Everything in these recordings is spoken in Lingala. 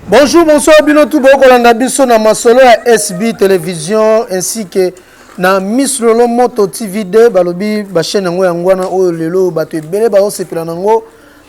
Bonjour, bonsoir bino tout bokolanda biso na masolo ya SB Télévision ainsi que na Miss Lolo Moto TV2. Balobi ba chaîne yango yango wana oyo lelo bato ebele bazosepela nango,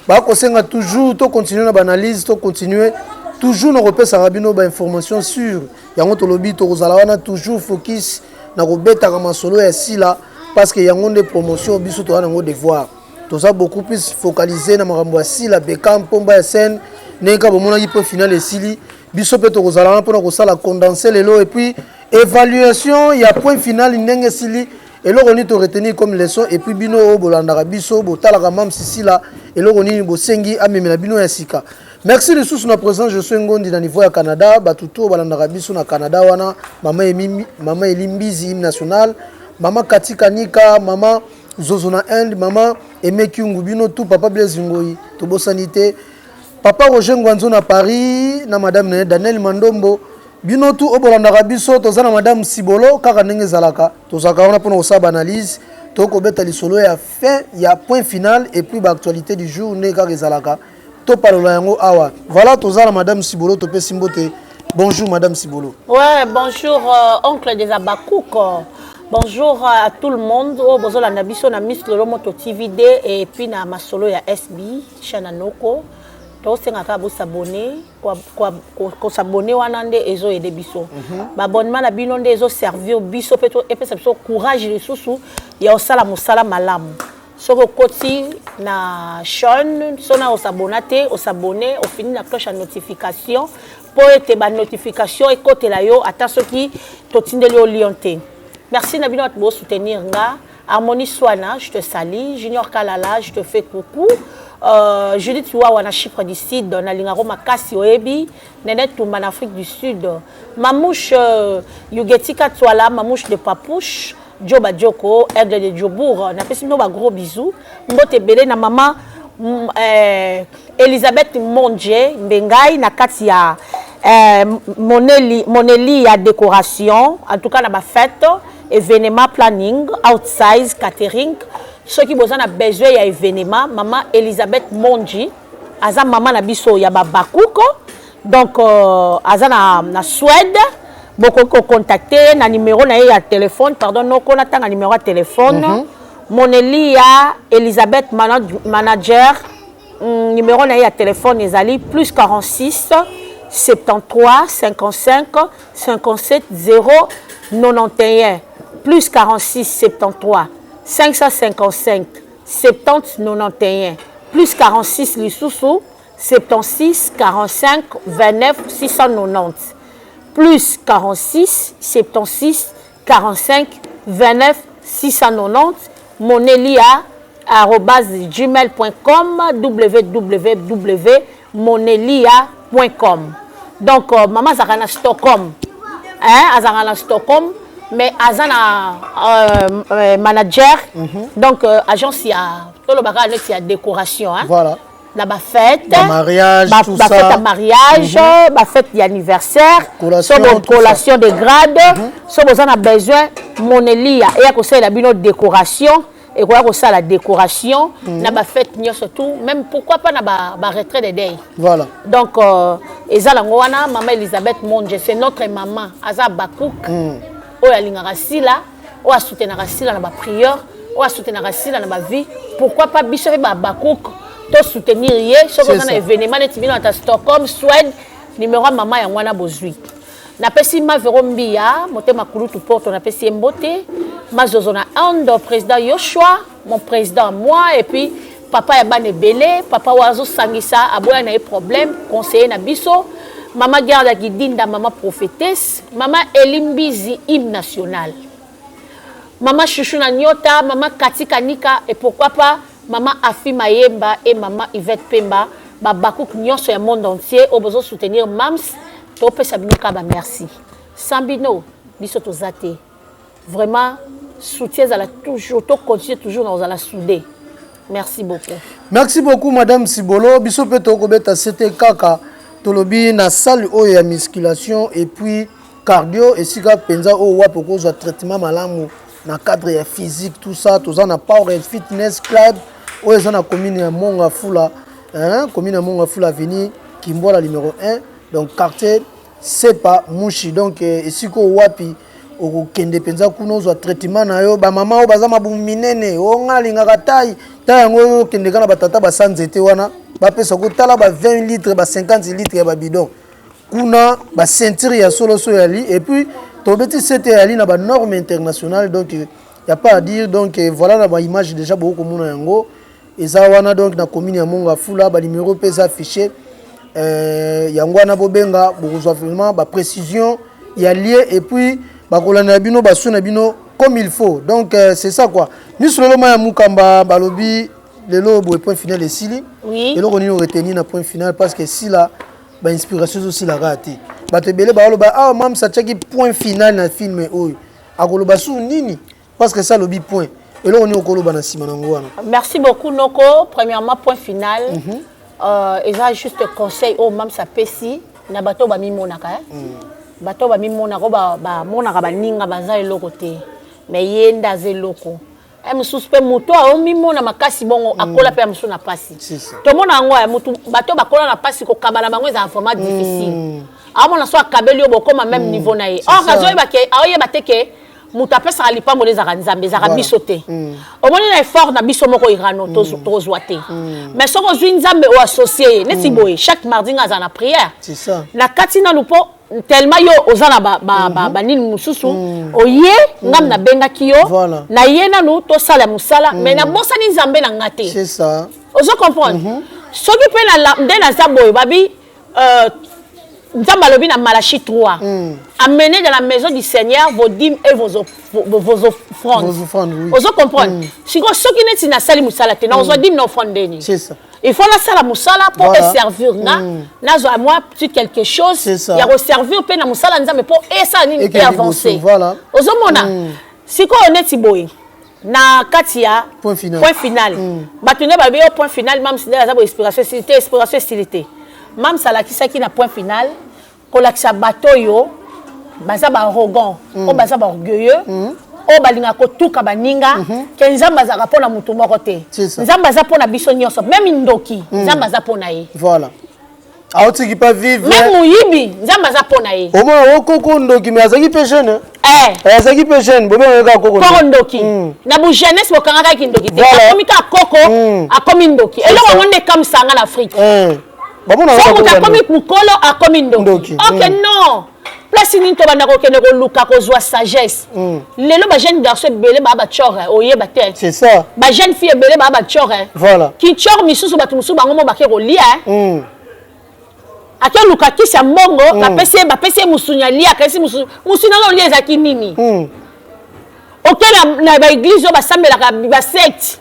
bakosenga toujours to continuer na ba analyse, to continuer toujours na kopesaka bino ba information sur yango. Tolobi tokozala wana toujours focus na kobetaka masolo ya Sila, parce que yango nde promotion biso toza nango devoir. Toza beaucoup plus focalisé na makambo ya Sila Beka mpomba ya scène. Ndenge kaka bomonaki mpo final esili, biso mpe tokozala wana mpona kosala condensé lelo et puis évaluation ya point final ndenge esili, eloko nini toretenir comme leçon, et puis bino oyo bolandaka biso, botalaka Mam Sisila, eloko nini bosengi amemela bino ya sika. Merci lisusu na président Josue Ngondi na niveau ya Canada. Bato to balandaka biso na Canada wana, mama Emi, mama Eli Mbizi, hymne national, mama Katika Nika, mama Zozo na Inde, mama Eme Kyungu, bino tout, papa Blaise Ngoi, tobosani te papa Roger Ngwanzo na Paris na madame na ye Daniel Mandombo. Bino tu oyo bolandaka biso, toza na madame Sibolo. Kaka ndenge ezalaka, tozalaka wana mpona kosala baanalyse, tokobeta lisolo ya fin ya point final et puis baactualité du jour. Ndenge kaka ezalaka, topalola yango awa. Voilà, toza na madame Sibolo, topesi mbote. Bonjour madame Sibolo. Ouais, bonjour oncle des Abakouk. Bonjour à tout le monde. Oh, bozolanda biso na Miss Lolo Moto TVD et puis na masolo ya SB chaîne noko. Tosengaka bosabonner, kosabonner wana nde ezoaider biso. Baabonnement na bino nde ezoservir biso mpe epesa biso courage lisusu ya kosala mosala malamu. Soki okoti na chaîne, so na osabona te, osabonner, ofini na cloche ya notification mpo ete banotification ekotela yo ata soki totindeli yo lien te. Merci na bino bato bosoutenir nga. Harmonie Swana, je te salue. Junior Kalala, je te fais coucou. Judith Wawa na Chypre du Sud, na lingaro makasi oyebi. Nene Tumba na Afrique du Sud. Mamouche Yugetika Twala, Mamouche de Papouche, Joba Djoko, Aigle de Djobourg. Na pesi bino ba gros bisous. Mbote belé na maman Elisabeth Mondje Mbengai na kati ya Moneli, Moneli ya décoration, en tout cas na ba fête, événement planning, outsize, catering. Soki boza na besoin ya événement, mama Elisabeth Mondji aza mama na biso ya babakuko. Donc aza na Suède. Bokoki kocontacter na numéro na ye ya téléphone. Pardon noko, natanga numéro ya téléphone. Moneli ya Elisabeth manager, numéro na ye ya téléphone ezali plus 46 73 55 57 0 91, plus 46 73 555 70 91, plus 46 lisusu 76 45 29 690, plus 46 76 45 29 690. monelia@gmail.com, www.monelia.com. Donc mama azalaka na Stockholm, hein, azalaka na Stockholm, mais aza na manager. Donc agence ya, tolobaka neti ya décoration, hein? Voilà. Na bafête. Mariage, tout. Bafête ya mariage, bafête ya anniversaire, collation, so tout. Collation de grade. So boza na besoin, Monelia eya kosalela bino décoration, ekoya kosala décoration na bafête nyonso tout, même pourquoi pas na baretrait de deuil. Voilà. Donc eza nango wana mama Elisabeth Monge, c'est notre maman, aza bakouk oyo alingaka Sila, oyo asoutenaka Sila na baprière, oyo asoutenaka Sila na bavie. Pourquoi pas biso mpe babakouk tosoutenir ye? Soki oza na événement neti bino ata Stockholm, Suède, numéro ya mama yango wana bozwi. Napesi Mavero Mbiya motema kulutu porto, napesi ye mbote. Mazozo na Inde, président Yoshua, mon président, moi, et puis papa ya bana ebele, papa oyo azosangisa, aboya na ye problème, conseiller na biso, mama Garde Kidinda, mama prophétesse, mama Elimbizi, hymne national, mama Chuchu na Nyota, mama Katika Nika, et pourquoi pas mama Afi Mayemba et mama Yvette Pemba. Babakouk nyonso ya monde entier oyo bozosoutenir Mams, topesa bino kaka bamerci. Sans bino, biso toza te. Vraiment, soutien ezala toujours, tocontinue toujours na kozala soudé. Merci beaucoup. Merci beaucoup madame Sibolo. Biso mpe tokobeta sete kaka tolobi na salle oyo ya musculation et puis cardio, esika mpenza oyo wapi okozwa traitement malamu na cadre ya physique, tout ça. Toza na Power and Fitness Club oyo eza na commune ya Monga Fula, hein, commune ya Monga Fula, avenue Kimbola numéro 1. Donc quartier Sepa Mushi, donc esika oyo wapi okokende mpenza kuna ozwa traitement na yo. Bamama oyo baza mabumu minene, o nga alingaka tai tai yango oyo, okende kaka na batata basa nzete wana, bapesa kotala ba 20 litre, ba 50 litre ya babidon kuna, baceinture ya soloso yali. Et puis tobeti sete yali na banorme internationale, donc y a pas à dire. Donc voilà, na baimage déjà bokomona yango eza wana. Donc na commune ya Mont Ngafula, banimero mpe eza affiché yango wana. Bobenga, bokozwa vraiment baprécision ya lieu et puis bakolanda bino baso na bino comme il faut. Donc c'est ça quoi. Miso lelo ma ya Mukamba, balobi lelo boye Point final esili. Oui. Eloko nini oretenir na Point final? Parce que esila, bainspiration ezosilaka te. Bato ebele baoloba awa Mamsa atiaki point final na film oyo, akoloba su nini? Parce que ça alobi point. Eloko nini okoloba na nsima nango wana? Merci beaucoup, noko. Premièrement, Point final eza juste conseil oyo Mamsa apesi na bato oyo bamimonaka, eh? Bato oyo bamimonaka, oyo bamonaka baninga baza eloko te, mais ye nde aza eloko. Mosusu mpe moto aomimona makasi bongo, akola mpe ya mosusu na pasi. C'est ça. Tomona yango ya motu, bato oyo bakola na pasi, kokaba na bango ezala vraiment difficile. Aomona so akabeli yo, bokóma même niveau na ye. Or ça. Azoyeba ke aoyeba te ke moto apesaka lipamboli ezalaka Nzambe, ezalaka Voilà. biso te. Omoni na effort na biso moko irano tozwa te, mais soki ozwi Nzambe oyo associe ye neti boye, chaque mardi nga azala na prière. C'est ça. Na kati nanu, mpo tellement yo oza na banini mosusu oye, ngam nabengaki yo Voilà. na ye nanu tosala mosala, mais nabosani Nzambe na nga te. C'est ça. Ozo comprendre? Soki mpe nde naza boye, babi Nzambe alobi na Malachi 3: "Amenez dans la maison du Seigneur vos dîmes et vos offrandes." Vos offrandes, oui. Ozo comprendre? Sikoyo soki neti nasali mosala te, nakozwa dîme na offrande ndeni? C'est ça. Il faut nasala mosala mpo Voilà. eservir nga, nazwa mwa petit quelque chose C'est ça. ya koservir mpe na mosala Nzambe mpo esala nini? Ekende Eavance. liboso, voilà. Ozomona sikoyo neti boye na kati ya Point final. Point final, bato nde babi yo Point final, Mams nde aza bo inspiration esili te, inspiration esili te. Mams alakisaki na Point final kolakisa bato oyo baza baarrogant, oyo baza baorgueilleux, oyo balingaka kotuka baninga, ke Nzambe azalaka mpo na motu moko te. C'est ça. Nzambe aza mpo na biso nyonso. Même ndoki, Nzambe aza mpo na ye. Voilà, aotiki pas vivre. Même moyibi, Nzambe aza mpo na ye. Omona okoko ndoki, mais azalaki mpe jeune. Eh. Azalaki mpe jeune, bobengaka kaka koko. Koko ndoki, na bujeunesse bokangaka kindoki te. Voilà. Akomi kaka koko, akomi ndoki. Eloko yango nde ekamisanga na Afrique. Bamona so moto akomi mokolo, akomi ndoki. Ndoki. Ok, non, place nini tobanda kokende koluka kozwa sagesse? Lelo bajeune garçon ebele baa batsore, oyeba te. C'est ça. Bajeune fille ebele baa batsore. Voilà. Kintsore misusu, bato mosusu bango mo bake kolia, ake luka kisi ya mbongo, bapesi ye mosuni alia, akasi mosuni wana olia ezalaki nini? Oke na baeglise oyo basambelaka, basecte,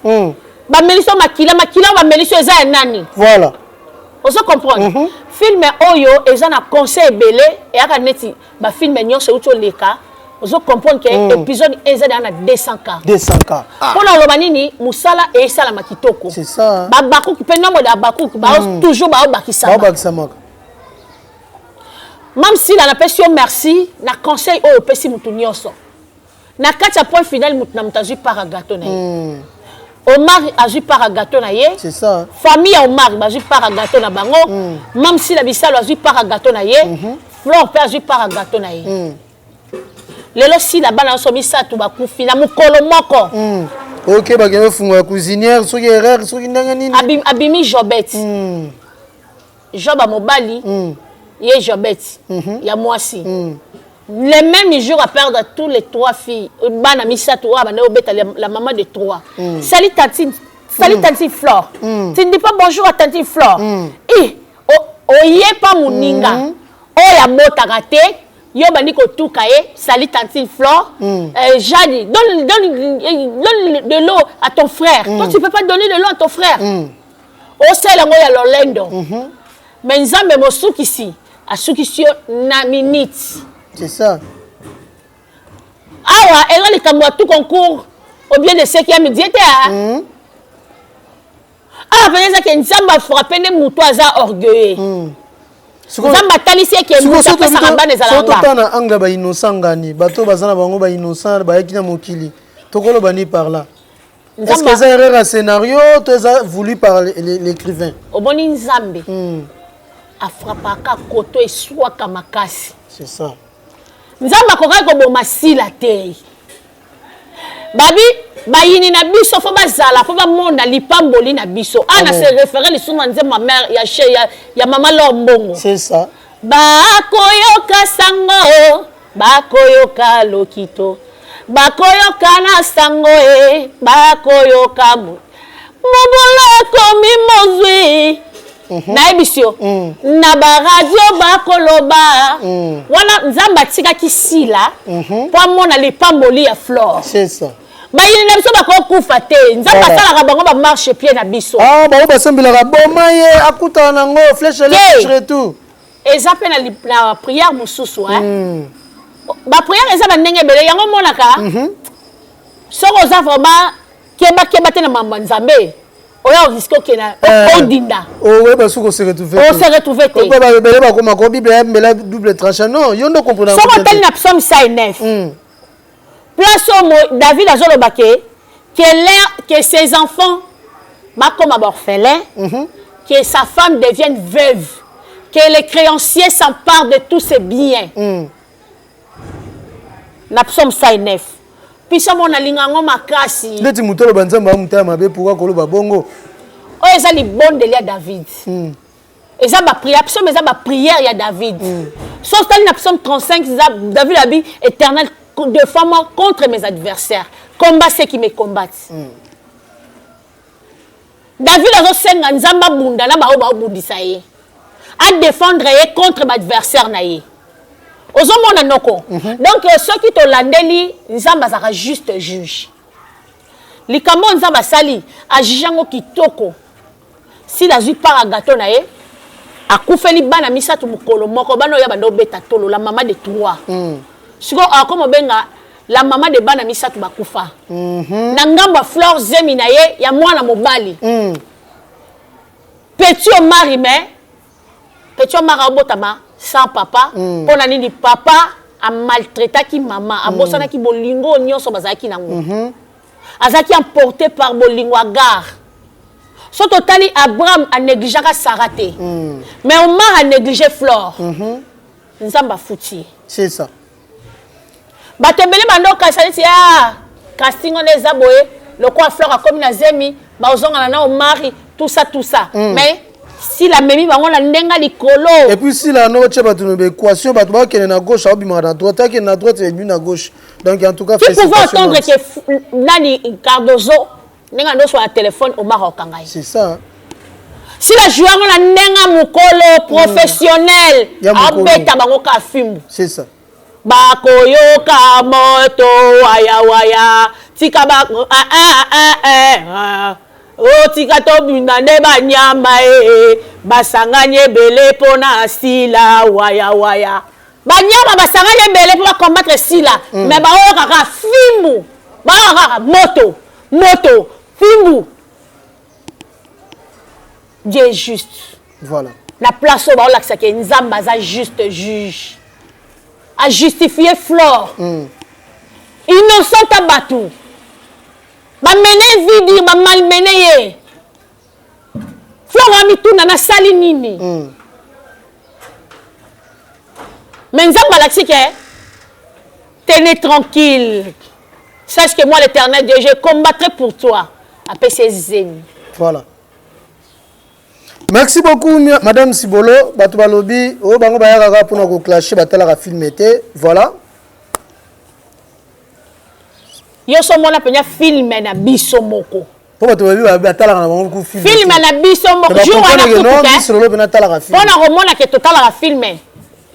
bamelisi yo makila. Makila oyo bamelisi yo eza ya nani? Voilà. Ozo comprendre? Film oyo eza na conseil ebele, eyaka neti bafilm nyonso euti oleka. Ozo comprendre ke épisode eza deya na 200 k. 200 k. Mpona oloba nini? Mosala esalama kitoko. C'est ça. Babakuki mpe, nombre ya bakuki toujours baobakisama. Baobakisamaka. Mam Sila, napesi yo merci na conseil oyo opesi motu nyonso na kati ya Point final. Motu na moto azwi part ya gâteau na ye. Omar azwi part ya gâteau na ye. C'est ça. Famille ya Omar bazwi part ya gâteau na bango. Mam Sila Bisalo azwi part ya gâteau na ye. Flore mpe azwi part ya gâteau na ye. Lelo Sila, bana nyonso misato bakufi na mokolo moko. Ok, bakende fungola cuisinière, soki erreur, soki ndenge nini. Abimi Jobet, Job ya mobali, ye Jobet ya mwasi. Le même jour à perdre tous les trois filles, bana misato oyo abanda obeta la maman de trois. Salut tantine, salut tantine Flore. Tu ne dis pas bonjour à tantine Flore? Eh, oyepa moninga oyo abotaka te, yo bandi kotuka ye. Salut tantine Flore. Jadi, donne, donne, donne de l'eau à ton frère. Toi, tu peux pas donner de l'eau à ton frère? Osala yango ya lolendo, mais Nzambe mosukisi asukisi yo na minute. C'est ça. Awa eza likambo ya tout concours au bien de ce qui aime Dieu te. Awa mpenza ezake Nzambe afrappe nde moto aza orgueilleux. Nzambe atalisi eke moto apesaka bana ezala nga. Totala na angle ya bainnocent ngani, bato baza na bango bainnocent bayaki na mokili, tokoloba ni par là, est-ce que eza erreur ya scénario to eza voulu par l'écrivain? Omoni, Nzambe. Afrapaka koto eswaka makasi. C'est ça. Nzambe akokaki koboma Sila te. Babi bayini na biso fo bazala fo bamona lipamboli na biso. Ana se référer lisusu na nzembo ya mère ya che ya, ya mama Lor Mbongo. C'est ça. Bakoyoka sango, bakoyoka lokito, bakoyoka na sango e, bakoyoka mobola akomi mozwi. Nayebisi yo, na baradio bakoloba wana Nzambe atikaki Sila mpo amona lipamboli ya Flore. C'est ça. Bayini na biso bakokufa te, Nzambe asalaka bango bamarche pied na biso. Ah, bango basambelaka boma ye akutana nango flèche aller, flèche retour. Eza mpe na prière mosusu, baprière eza bandenge ebele. Yango omonaka, soki oza vraiment kebakeba te na mambo ya Nzambe, oya orisque okenda odinda. Oyeba soki ose retrouve. Ose retrouve te. Ebele bakoma ko Bible ya mbela double tranchant. Non, yo ndo comprendre. Soki otali na Psaume 109, place oyo David azoloba que ses enfants bakoma baorphelin, que sa femme devienne veuve, que les créanciers s'emparent de tous ses biens, na Psaume 109, biso mo nalinga yango makasi. Neti moto oloba Nzambe amuta ya mabe, pourquoi koloba bongo? Oyo eza libondeli ya David. Eza baprière, psaume eza baprière ya David. So otali na Psaume 35, David abi: "Éternel, défends-moi contre mes adversaires, combat ceux qui me combattent." David azosenga Nzambe abunda na baoyo baobundisa ye, adéfendre ye contre baadversaire na ye. Ozomona, noko? Donc soki tolandeli, Nzambe azalaka juste juge. Likambo oyo Nzambe asali, ajuge yango kitoko. Sila azwi part ya gâteau na ye. Akufeli bana misato mokolo moko. Bana oyo banda obeta tolo, la mama de trois. Sikoyo akoma obenga la mama de bana misato bakufa. Na ngambo ya Flore, zemi na ye ya mwana mobali, petit Omari. Mais petit Omari aobotama sans papa. Mpo na nini? Papa amaltraitaki mama, abosanaki bolingo nyonso bazalaki nango. Azalaki emporté par bolingo Agar. So totali, Abraham anégligeaka Sara te, mais Omar anéglige Flore. Nzambe afuti ye. C'est ça. Bato ebele bando okanisa neti a casting wana eza boye, lokola Flore akomi na zemi, bazongana na Omari, tout ça, tout ça. Mais Sila amemi bango na ndenge likolo. Et puis Sila ano otya bato na baéquation, bato bakende na gauche, aobimaka na droite, akende na droite, ebimi na gauche. Donc en tout cas, qui pouvait attendre que nani, Cardozo, ndenge ando ya telefone, Omar okanga ye? C'est ça. Sila joue yango na ndenge mokolo professionnel. Ya mokolo. Abeta bango ka fimbu. C'est ça. Bakoyoka moto wayawaya, tika ba ah, ah, ah, ah, ah. O tika tobunda nde banyama e basangani ebele mpona Sila wayawaya. Banyama basangani ebele mpo bacombattre Sila, mais baoyoka kaka fimbu, baoyoka kaka moto moto, fimbu. Dieu est juste. Voilà. Na place oyo baolakisaka Nzambe aza juste juge, ajustifie Flore innocente. A bato bamene vidi, bamalmene ye. Flore amituna: "Nasali nini?" Mais Nzambe alakisi ke: "Tenez tranquille, sache que moi, l'Éternel Dieu, je combattrai pour toi." Apesi ezemi. Voilà, merci beaucoup, madame Sibolo. Bato balobi oyo bango bayaka kaka mpona koclashe, batalaka film te. Voilà. Yo so omona mpenza film na biso moko. Mpo bato babi batalaka na bango ku film. Film na biso moko, jour wana kutu. Lolo mpena atalaka film. Mpona komona ke totalaka film,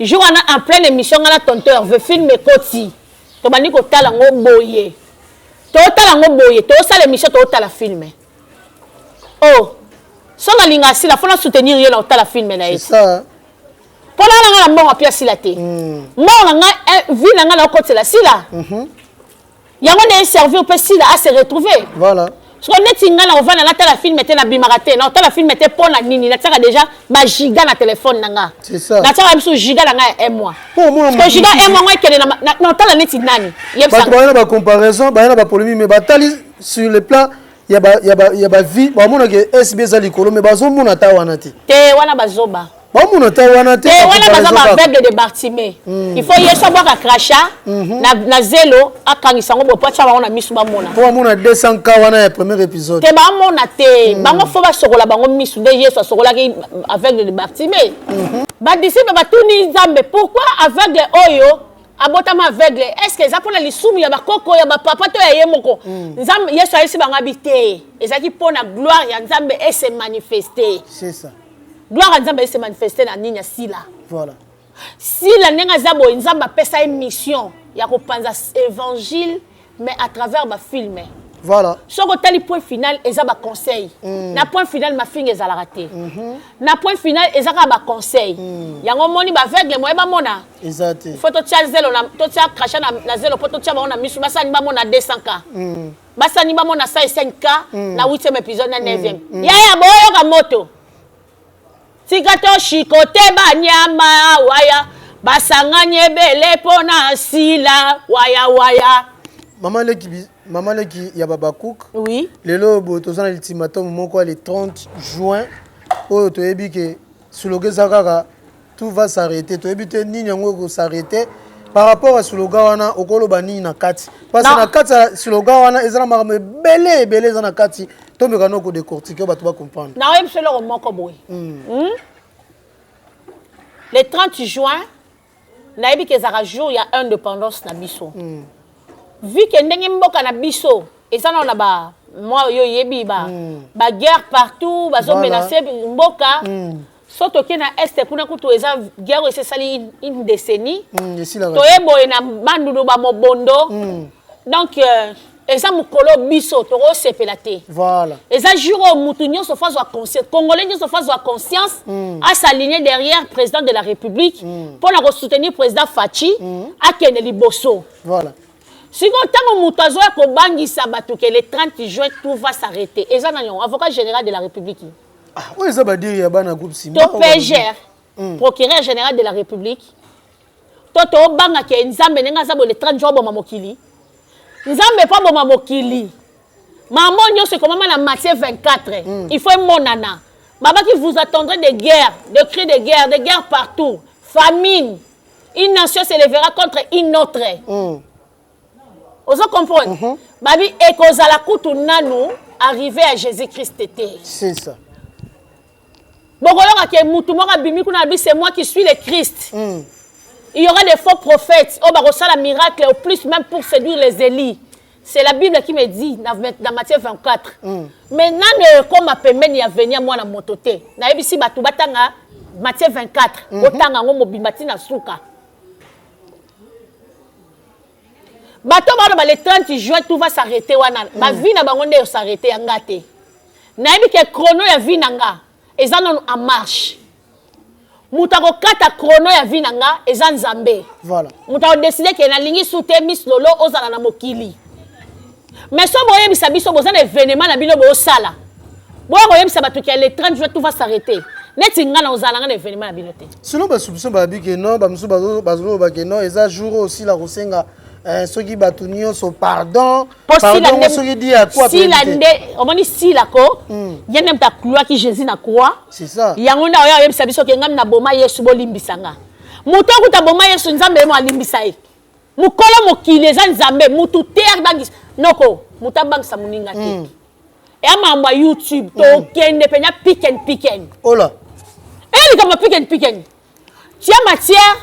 jour wana en pleine émission, nga na tonton Herve, film ekoti, tobandi kotala yango boye, totala yango boye, tosala émission, totala film. Oh, so nalinga asila, fo na soutenir ye na kotala film na ye. C'est ça. Mpo na nga na mbongo api asila te. Mbongo na nga, vie na nga naokotela Sila, yango nde eservir mpe Sila ase retrouver. Voilà. Soko neti nga na kovanda natala film te, nabimaka te, na kotala film te. Mpo na nini? Natiaka déjà bagiga na telefone na nga. C'est ça. Natiaka biso giga na nga ya un mois. Mpo omona parce que giga un mois ngo ekende na otala neti nani? Bato baya na bacomparaison, baya na bapolémique, mais batali sur le plan ya bavie, bamonaka SB eza likolo, mais bazomona ata wana te. Te, wana bazoba. Bamona ta wana te. Te, wana baza baaveugle de Bartimée. Il faut Yesu abwaka crachat na zelo, akangisa yango boye po atya bango na misu, bamona. Mpo bamona 200 K wana ya premier épisode. Te, bamona te. Bango faut basokola bango misu nde Yesu asokolaki aveugle de Bartimée. Badisciple batuni Nzambe: pourquoi aveugle oyo abotama aveugle? Est ce que eza mpona lisumu ya bakoko, ya bapapa to ya ye moko? Nzambe, Yesu ayesi bango abi te, ezalaki mpona gloire ya Nzambe ese manifeste. C'est ça. Gloire ya Nzambe ese manifeste na nini? Ya Sila. Voilà. Sila, ndenge aza boye, Nzambe apesa ye mission ya kopanza évangile, mais à travers bafilm. Soki otali Point Final, eza baconseil. Na Point Final, mafinga ezalaka te. Na Point Final, eza kaka baconseil. Yango omoni baaveugle moye bamona. Eza te. Faut totia zelo na, totia crachat na zelo mpo totia bango na misu, basani bamona 200 K, basani bamona 105 K na 8e épisode, na 9e. Yaya, boyoka moto, tika toshiko te, banyama waya basangani ebele mpo na Sila waya waya. Mama leki, mama leki ya Babakuk. Oui. Lelo boye toza na ultimatum moko ya le 30 juin oyo. Toyebi ke slogan eza kaka "tout va s'arrêter". Toyebi te nini yango ekosarrêter. Par rapport à slogan wana, okoloba nini na kati? Parce que na kati ya slogan wana eza na makambo ebele ebele eza na kati. Tomeka no kodécortiquer, bato bacomprendre. Naoyebi biso eloko moko boye. Le 30 juin, nayebi ke ezalaka jour ya indépendance na biso. Vu ke ndenge mboka na biso eza nano na ba mwa oyo oyebi, baguerre partout, bazomenace mboka. So toke na Est kuna, kutu eza guerre oyo esi esali une décennie. Esilaka. Toye boye na Bandundu, bamobondo. Donc eza mokolo biso tokosepela te. Eza jour oyo mutu nyonso faut azwa conscience, Congolais nyonso faut azwa conscience, as'aligner derrière président de la République mpo na kosoutenir président Fatshi akende liboso. Sikoyo, ntango moto azoya kobangisa bato ke le 30 juin tout va s'arrêter, eza nani yango? Avocat général de la République? Ah, oyo eza badire ya bana groupe Simba. To PGR, procureur général de la République? To tobangaka Nzambe ndenge aza boye, le 30 juin oboma mokili? Nzambe mpo aboma mokili, mambo nyonso ekomama na Matthieu 24, il faut emonana. Babaki: vous attendrez des guerres, de cris de guerre, de guerres partout, famine, une nation s'élèvera contre une autre. Ozo comprendre? Babi ekozala kutu nanu arrivé à Jésus Christ te. C'est ça. Bokoyoka ke mutu moko abimi kuna, abi: c'est moi qui suis le Christ. Il y aura des faux prophètes oyo bakosala miracle au plus même pour séduire les élus. C'est la Bible qui me dit dans Matthieu 24. Mais nano ekoma pembeni ya venia mwana moto te. Nayebisi bato batanga Matthieu 24, otanga yango mobimba ntina suka. Bato baloba le 30 juin tout va s'arrêter wana, bavie na bango nde es'arrêter, ya nga te. Nayebi ke chrono ya vie na nga eza nano en marche. Moto akokata chrono ya vie na nga eza Nzambe. Moto akodécider ke nalingi su te Miss Lolo ozala na mokili. Mais so boyebisa biso boza na événement na bino bosala, boya koyebisa bato ke le 30 juin tout va s'arrêter, neti nga na ozala nga na événement na bino te. Sinon basoupçon, babi ke non, bamosusu bazoloba ke non, eza jour oyo osila kosenga soki bato nyonso pardon. Pardon soki di ya quoi? Sila nde omoni Sila ko, ye nde moto aclouaki Jésus na croix. C'est ça. Yango nde oyo oyebisa biso ke ngami na boma Yesu, bolimbisa nga. Moto akuta boma Yesu, Nzambe ye mo alimbisa ye. Mokolo mokili eza Nzambe, mutu te abangisa noko, moto abangisa moninga te. Eya makambo ya YouTube. Tokende mpenza piken piken. Ola. Eya likambo ya piken piken. Tia matière,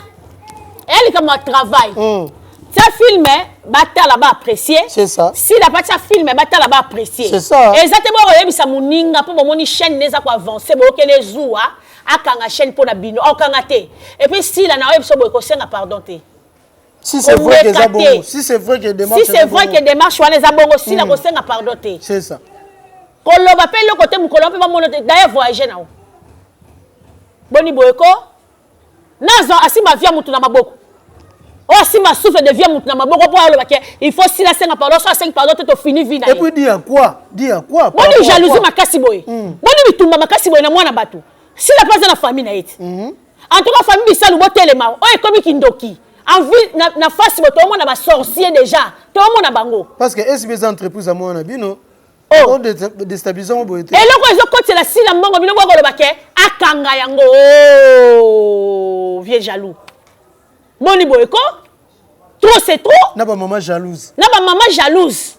eya likambo ya travail. Tia film, batala, baapprécier. C'est ça. Sila pa tia film, batala, baapprécier. C'est ça. Eza te bokoyebisa moninga mpo bomoni chaîne nde eza koavance, boyokeli ezuwa, akanga chaîne mpo na bino, akokanga te. Et puis Sila na oyebi so boye kosenga pardon te. Si c'est vrai que eza bongo, si c'est vrai que démarche, si c'est vrai que démarche wana eza bongo, Sila kosenga pardon te. C'est ça. Koloba mpe eloko te, mokolo mpe bamona te. D'ailleurs voyage na o boni boye ko nazwa asimba via mutu na maboko, oyo asimba souffle de vie mutu na maboko mpo aloba ke il faut Sila asenga pardon. So asengi pardon te, tofini vie na ye. Et puis dis à quoi, dis à quoi? Boni jalousie makasi boye, boni bitumba makasi boye na mwana bato? Sila mpe aza na famille na ye te. En tout cas, famille Bisalu, botelema. Oyo ekomi kindoki envie na face bo toomona basorcier déjà, toomona bango. Parce que SB eza entreprise ya mwana bino. Oh. Déstabiliser ngo boye te. Eloko ezokotela Sila mbongo, bino bokoloba ke Akanga yango oh, vieux jaloux. Boni boye ko? Trop c'est trop. Na ba maman jalouse. Na ba maman jalouse.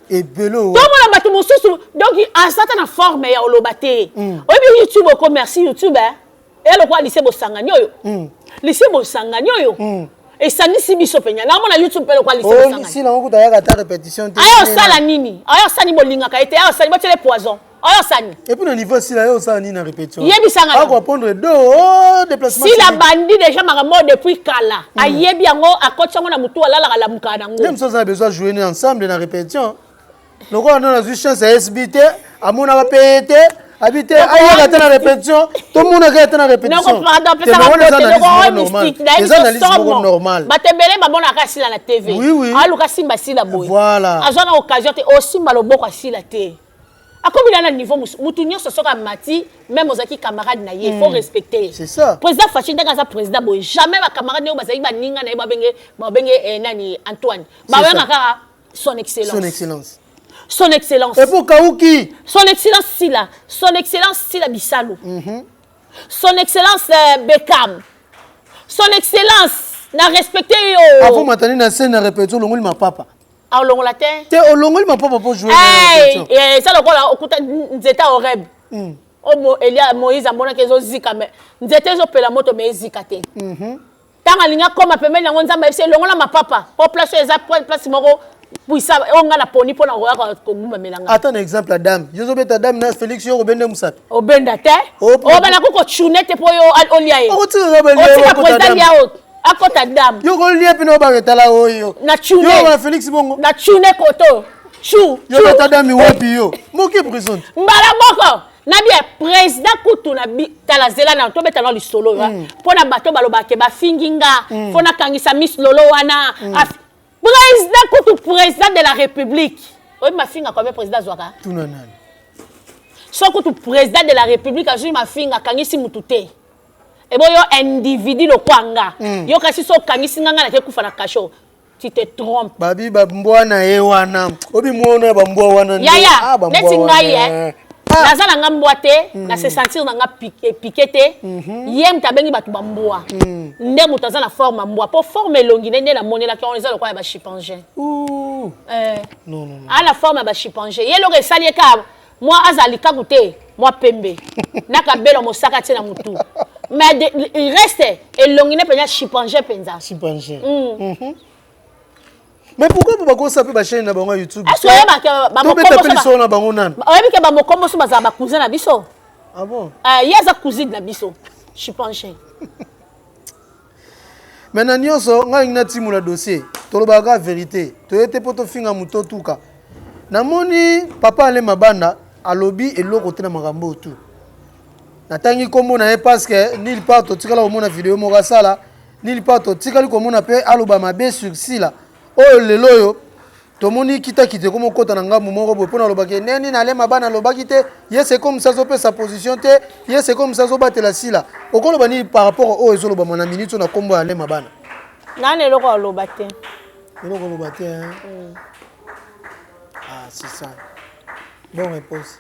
Ebele. Tomona bato mosusu donc asata na forme ya oloba te. Oyebi YouTube oko merci YouTube hein. Eya lokola lycée Bosangani oyo. Lycée Bosangani oyo. Esangisi biso penya. Naomona YouTube mpe lokola lycée Oh, Bosangani. sila ngo kuta yaka ta répétition te. Ayo osala nini? Ayo osala nini bolingaka ye te? Ayo osala botiele poison. Ayo osala nini? Et puis na niveau sila yo osala nini na répétition? Yebisa nga. Ako apprendre deux oh déplacement. Sila bandi déjà makambo oyo depuis kala. Ayebi yango akoti yango na mutu alalaka alamukaka na ngo. Même si on a besoin de jouer ensemble na répétition. Lokola non azwi chance ya SB te, amonaka pe ye te, abi te ayaka te na répétition, tomonaka ye te na répétition. Noko pardon, Te pesa mais wana eza ba analyse mbote, moko noko normale. mystique, nayebi Eza so analyse moko somo. normale. Bato ebele bamonaka asila na TV. Oui, oui. Aluka simba sila boye. Voilà. Azwa na occasion te, osimba loboko asila te. Akomi na niveau mosusu, mutu nyonso soki amati, même ozalaki camarade na ye, faut respecter. C'est ça. Président Fatshi ndenge aza président boye, jamais ba camarade na ye bazalaki baninga na ye babenge, babenge eh, nani Antoine. Babenga kaka son excellence. Son excellence. Son excellence. Et pour Kauki. Son excellence Sila. Son excellence Sila Bisalou. Son excellence Beckham. Son excellence na respecté yo. Avant matani na scène na répétition longoli ma papa. Ah olongola te. Te olongoli ma papa pour jouer. Hey, eh ça lokola okuta nzeta oreb. Omo Elia Moïse amonaki ezozika mais nzete ezopela moto mais ezika te. Tango alingi akoma pembeni yango Nzambe ayebisi ye longola mapapa po place oyo eza place moko puissant oyo nga naponi mpo na koya kogumbamela nga. Ata na exemple ya dame, yo ozobeta dame na Felix yo okobenda mosapi. Obenda te. Obanda ko kochune te mpo yo olia ye. Okotika kaka balia Otika akota président dame. lia oyo akota dame. Yo kolia mpe na obanga etala oyo. Na chune. Yo obanga Felix bongo. Na chune koto. Chou. Yo beta dame wapi yo. Moki prison. Mbala moko. Na bien président kutu na bi tala zela na tobeta na lisolo yo mpo na bato balobaka ke bafingi nga mpo nakangisa Miss Lolo wana. Président kutu, président de la République, oyebi mafinga combien président azwaka? Tuna nani? So kutu président de la République azwi mafinga, akangisi mutu te. Ebo yo individu lokwa nga, yo kasi so okangisi nga, nga nake kufa na kasho. Tu te trompes. Babi bambwa na ye wana. Obi mwana ya bambwa wana nde. Yaya, Ah, bambwa neti ngai wana. eh. Naza na nga mbwa te, na se sentir na nga piqué, piqué te. Ye moto abengi bato bambwa nde moto aza na forme ya mbwa, mpo forme elongi nde nde namonelaki yango eza lokola ya bachimpanzé. Ouh. Eh. Non, non, non. Aa na forme ya bachimpanzé. Ye eloko esali ye kaka mwa azala likaku te, mwa pembe nakabela mosaka tie na motu, mais il reste elongi ne mpenza chimpanzé mpenza. Chimpanzé. Mais pourquoi po bakosa mpe bachaîne na bango ya YouTube? Est-ce que oyebaka Tobeta mpe lisolo na bango nanu. Oyebi ke bamokombo so bazala bacousin na biso? Ah bon? Eh, ye aza cousine na biso, chimpanzé. Mais na nyonso ngai nalingi natimula dossier, tolobaka kaka vérité, toye te mpo tofinga moto otuka. Namoni papa Ale Mabanda alobi eloko te na makambo oyo tu. Natangi nkombo na ye parce que nulle part totikala komona video moko asala, nulle part totikali komona mpe aloba mabe sur Sila. Oyo lelo oyo tomoni kitakita ekomi okota na ngambu moko boye mpona alobaki neni na Ale Mabanda alobaki te. Ye c'est comme ça azopesa position te, ye c'est comme ça azobatela Sila. Okoloba nini par rapport oyo ezolobama na minute oyo na nkombo ya Ale Mabanda? Nani eloko aloba te. Eloko oloba te, hein? Ah, c'est ça, bonne réponse.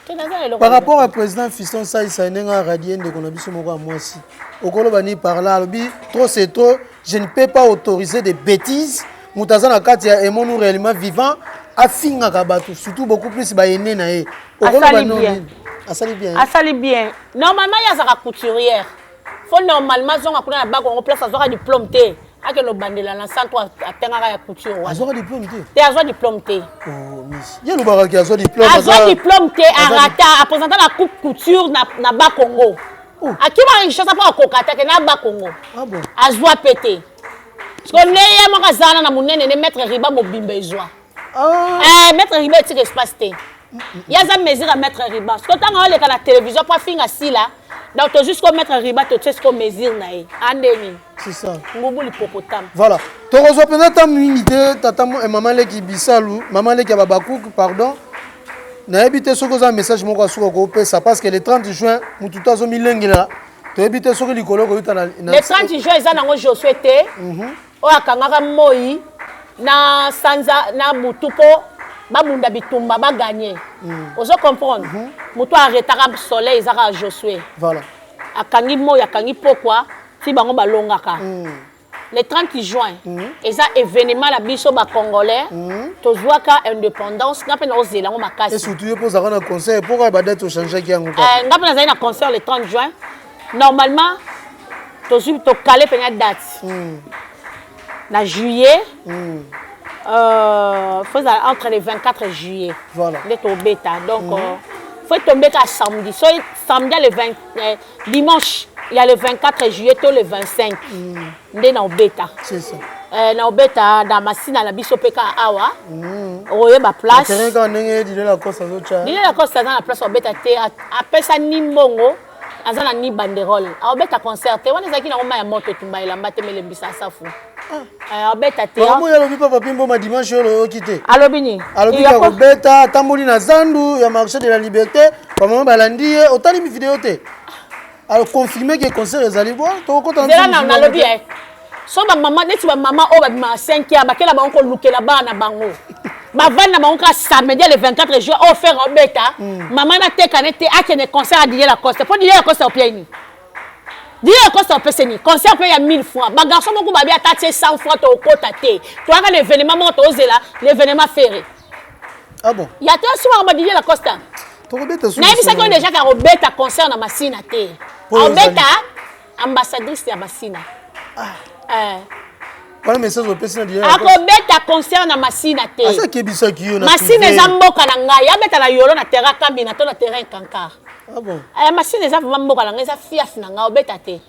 Te, naza na eloko Par aloba rapport te. à président Fiston Saïsa, ndenge aradie ndeko na biso moko ya mwasi, okoloba nini par là? Alobi trop c'est trop, je ne peux pas autoriser des bêtises. Moto aza na kati ya Aimons-nous réellement vivant afingaka bato, surtout beaucoup plus baene na ye. Okoloba Asali no bien. nini? Asali bien. Asali bien. Normalement ye azalaka couturière, faut normalement azonga kuna na Bakongo, place azwaka diplôme te, akende obandela na centre atengaka ya couture wana. Azwaka diplôme te? Te, azwa diplôme te. Oh, miss, ye alobaka azwa diplôme. Azwa diplôme te, arata apresenta na coupe couture na Bakongo. Oh. Akima Kinshasa mpo akoka te, akende na Bakongo. Ah bon? Azwa pe te, parce que nde ye moko aza wana na monene ne maître riba mobimba ezwa. Ah. Eh, maître riba etika espace te, ye aza mesure ya maître riba. Parce que ntango aoleka na télévision mpo afinga Sila, donc tozwi siko maître riba, totie siko mesure na ye andeni. C'est ça. Ngubu l'hippopotame. Voilà, tokozwa mpenza ta mingi te. Tata mama leki Bisalu, mama leki ya babakuku, pardon, nayebi te soki oza message moko asuka kopesa, parce que le 30 juin motu to azomilengela, toyebi te soki likolo koyuta na Le 30 juin eza nango Josue te oyo akangaka moi na sanza na butu mpo Babunda bitumba ba gagner. Ozo comprendre? Moto arretaka soleil eza kaka Josue. Voilà. Akangi moi, akangi pokwa, ti bango balongaka. Le 30 juin, eza événement na biso ba Congolais, tozwaka indépendance, nga mpe naozela yango Et makasi. surtout yo mpo ozalaka na concert, pourquoi badate ochangeaki yango kaka? Nga mpe nazali na concert le 30 juin. Normalement, tozwi tokale mpenza date. Na juillet, faut ezala entre le 24 juillet. Voilà. Nde tobeta. Donc, faut tomber ka samedi. So samedi le 20, dimanche, il y a le 24 juillet to le 25. Nde na obeta. C'est ça. Na obeta na Masina na biso mpe kaka awa. Okoyeba place. Terrain kaka ndenge Didier Lacoste azotya. Didier Lacoste aza na place obeta te, apesa ni mbongo, aza na ni banderole. Aobeta concert te, wana ezalaki nango mai ya moto etumba elamba te melembisa asafu. Aobeta te. Makambo oyo alobi Papa Pimboma dimanche oyo oyoki te? Alobi nini? Alobi Ya ka kobeta, atamboli na zandu ya marché de la liberté, bamama balandi ye, otali video te? Alors confirme ke concert ezali bo tokokota Nzela na nalobi ye. So bamama neti bamama oyo babimaka 5 heures, bakela bango kolukela bana na bango. Bavandi na bango kaka samedi le 24 juin oyo Ferre obeta, mama nateka ne te akende concert ya Didier Lacoste. Mpo Didier Lacoste opia nini? Didier Lacoste opesa nini? Concert mpe ya 1000 francs. Bagarçon moko babi ata tie 100 francs tokota te. Toyaka na événement moko tozela l'événement Ferre. Ah bon? Ya te osumaka ba Didier Lacoste. Tokobeta susu. Nayebisaki oyo déjà ka kobeta concert na Masina te. Po ezali. Obeta ambassadrice ya Masina. Wana message opesi na Didier Lacoste. Akobeta concert na Masina te. Asa akebisaki yo na Masina privé. eza mboka na ngai, abeta na Yolo na terrain Kambi na to na terrain Kankar. Ah bon? Masina eza vraiment mboka na ngai, eza fief na ngai, obeta te.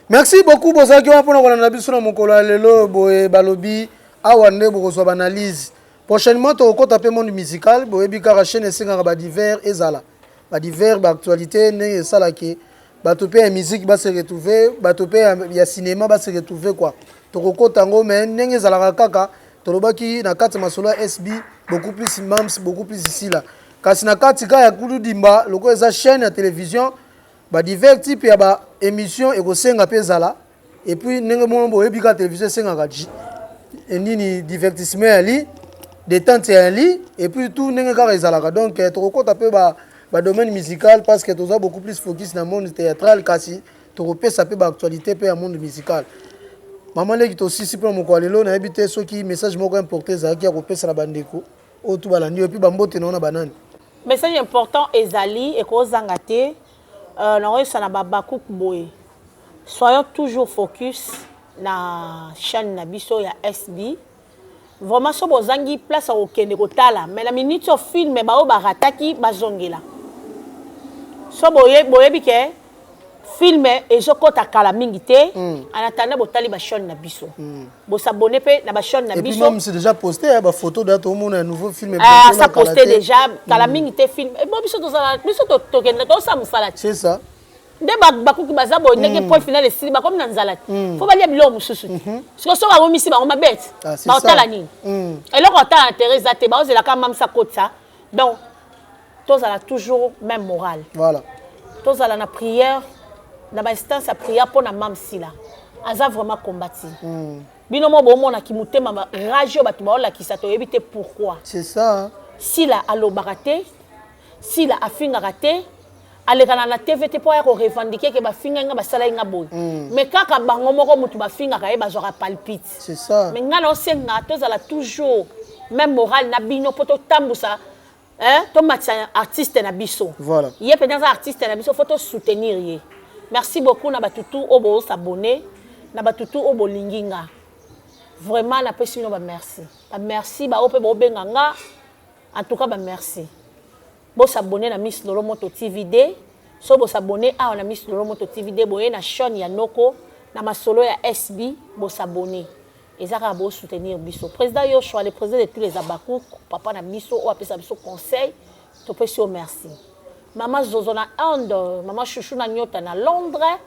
Merci beaucoup bozalaki wana mpona kolanda biso na mokolo ya lelo boye balobi awa nde bokozwa ba analyse. Prochainement tokokota pe monde musical, boyebi kaka chaîne esengaka ba divers ezala. Ba divers ba actualité ndenge esalaki bato pe ya musique ba se retrouver, bato pe ya cinéma ba se retrouver quoi. Tokokota yango mais ndenge ezalaka kaka tolobaki na kati masolo ya SB beaucoup plus Mams, beaucoup plus Sila. Kasi na kati ka ya Kuludimba lokola eza chaîne ya télévision ba divers type ya ba émission ekosenga pe ezala. Et puis ndenge moko boyebi kaka télévision esengaka nini divertissement ya li, détente ya li, et puis tout ndenge kaka ezalaka. Donc tokokota pe ba domaine musical parce que toza beaucoup plus focus na monde théâtral, kasi tokopesa pe ba actualité pe ya monde musical. Maman leki tosisi pe mokolo lelo, nayebi te soki message moko important ezalaki ya kopesa na bandeko oyo tu balandi yo, et puis bambote na yo na banani. Message important ezali ekozanga te, nakoyebisa na babakuku boye. Soyons toujours focus na chaîne na biso ya SB. Vraiment so bozangi place ya kokende kotala, mais na minute oyo film ba oyo barataki bazongela. So boyebi ke film ezokota kala mingi te. En attendant botali ba chaîne na biso. Bosabonner pe na ba chaîne na Et puis biso. même c'est déjà posté, hein, ba photo de tout le monde un nouveau film est Ah, bientôt ça là, kala posté te. déjà kala mingi te film. Et bon biso tozala biso to tokende to sa musala. C'est ça. Nde bakuki baza boye ndenge point final esili bakomi na nzala te. Faut balia biloko mosusu te. Sikoyo soki babomisi bango mabete, Ah, c'est baotala ça. nini? Eloko otala na terrain eza te, baozelaka mamisa kotisa. Donc tozala toujours même morale. Voilà. Tozala na prière, na ba instance ya prière mpo na Mamsila. Aza vraiment combati. Bino mo bomona ki motema ba rage oyo bato baolakisa toyebi te pourquoi. C'est ça. Sila alobaka te, Sila afingaka te, alekana na TV te po aya ko revendiquer ke bafinga nga basala nga boye. Mais kaka bango moko mutu bafingaka ye bazwaka palpite. C'est ça. Mais nga na osenga tozala toujours même morale na bino po totambusa, hein, tomatisa artiste na biso. Voilà. Ye mpenza aza artiste na biso, faut to soutenir ye. Merci beaucoup na batutu oyo bo s'abonner, na batutu oyo bolingi nga. Vraiment napesi bino ba merci. Ba merci ba oyo pe bobenga nga. En tout cas ba merci. Bo s'abonner na Miss Lolo Moto TV D. So bo s'abonner awa na Miss Lolo Moto TV D, boye na chaîne ya Noko na masolo ya SB, bo s'abonner. Ezaka bo soutenir biso. Président Yoshua, le président de tous les Abakouk, papa na biso o apesa biso conseil, to pesi yo merci. Mama Zozo na Inde, mama Chouchou na Nyota na Londres,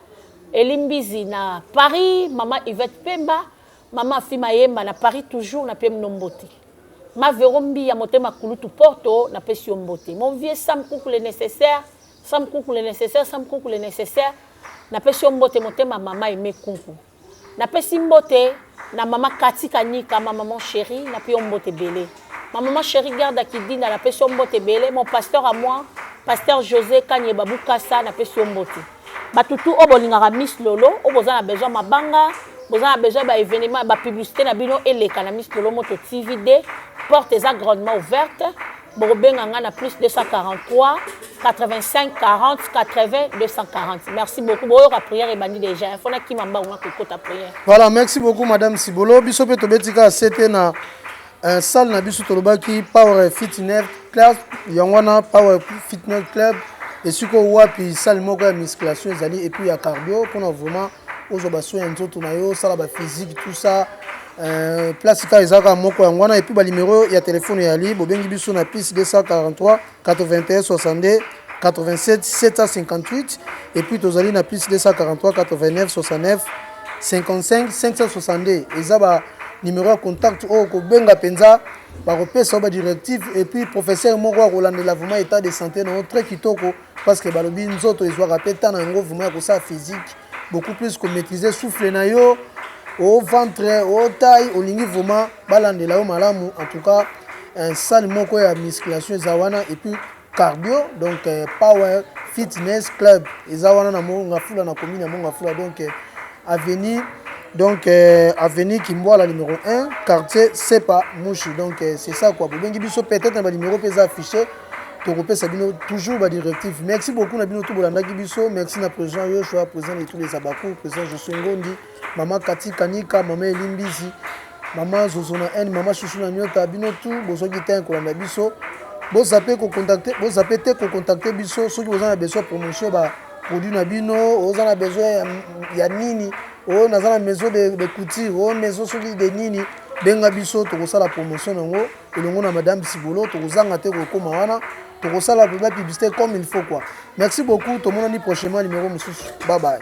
Elimbizi na Paris, mama Yvette Pemba, mama Fima Yemba na Paris toujours na PM Nombote. Ma Vero Mbiya motema kulutu Porto na pesi yo mbote. Mon vieux Sam Kuku le nécessaire, Sam Kuku le nécessaire, Sam Kuku le nécessaire. Na pesi yo mbote motema mama Aimé Kunku. Na pesi mbote na mama Kati Kanyika, ma maman chérie, na pesi yo mbote belé. Ma maman chérie Garda Kidinda, napesi yo mbote ebele. Mon pasteur à moi, pasteur José Kanyeba Bukasa, napesi yo mbote. Bato tout oyo bolingaka Miss Lolo, oyo boza na besoin mabanga, boza na besoin ba événement, ba publicité na bino eleka na Miss Lolo Moto TV D, porte eza grandement ouverte. Bokobenga nga na plus 243 85 40 80 240. Merci beaucoup. Boyoka prière ebandi déjà. Il faut nakima mbangu na kokota prière. Voilà, merci beaucoup madame Sibolo. Biso pe tobeti kaka sete na salle na biso, tolobaki Power Fitness Club. Yango wana Power Fitness Club, esika wapi salle moko ya musculation ezali et puis ya cardio, mpona vraiment ozwa basoin ya nzoto na yo, osala baphysique, tout ça. Place kaka eza kaka moko, yango wana. Et puis banuméro ya telefone eyali, bobengi biso na plus 243 81 62 87 758, et puis tozali na plus 243 89 69 55 562. Eza ba numéro ya contact oyo kobenga mpenza, bakopesa yo badirective. Et puis professeur moko akolandela vraiment état de santé na yo très kitoko, parce que balobi nzoto ezwaka mpe temps na yango vraiment ya kosala physique, beaucoup plus komaîtriser souffle na yo, o ventre, o taille, olingi vraiment balandela yo malamu. En tout cas, un salle moko ya musculation eza wana et puis cardio, donc Power Fitness Club eza wana na Mont-Ngafula, na commune ya Mont-Ngafula, donc avenue, donc avenue Kimbwala numéro 1, quartier Sepa Mushi. Donc c'est ça quoi. Bobengi biso peut-être na banuméro mpe eza affiché, tokopesa bino toujours badirective. Merci beaucoup na bino to bolandaki biso. Merci na président Yoshua, président de tous les abaku, président Josué Ngondi, mama Kati Kanika, mama Elimbisi, mama Zozona N, mama Chuchu na Nyota. Bino tu bozwaki te kolanda biso, bozape kocontacte, bozape te kocontacte biso soki boza na besoin promotion baproduit na bino, oza na besoin ya nini, oyo naza na maison de couture, oyo maison soki de nini, benga biso, tokosala promotion yango elongo na madame Sibolo. Tokozanga te kokóma wana, tokosala mpenza publicité comme il faut quoi. Merci beaucoup, tomonani prochainement, numéro mosusu. Bye bye.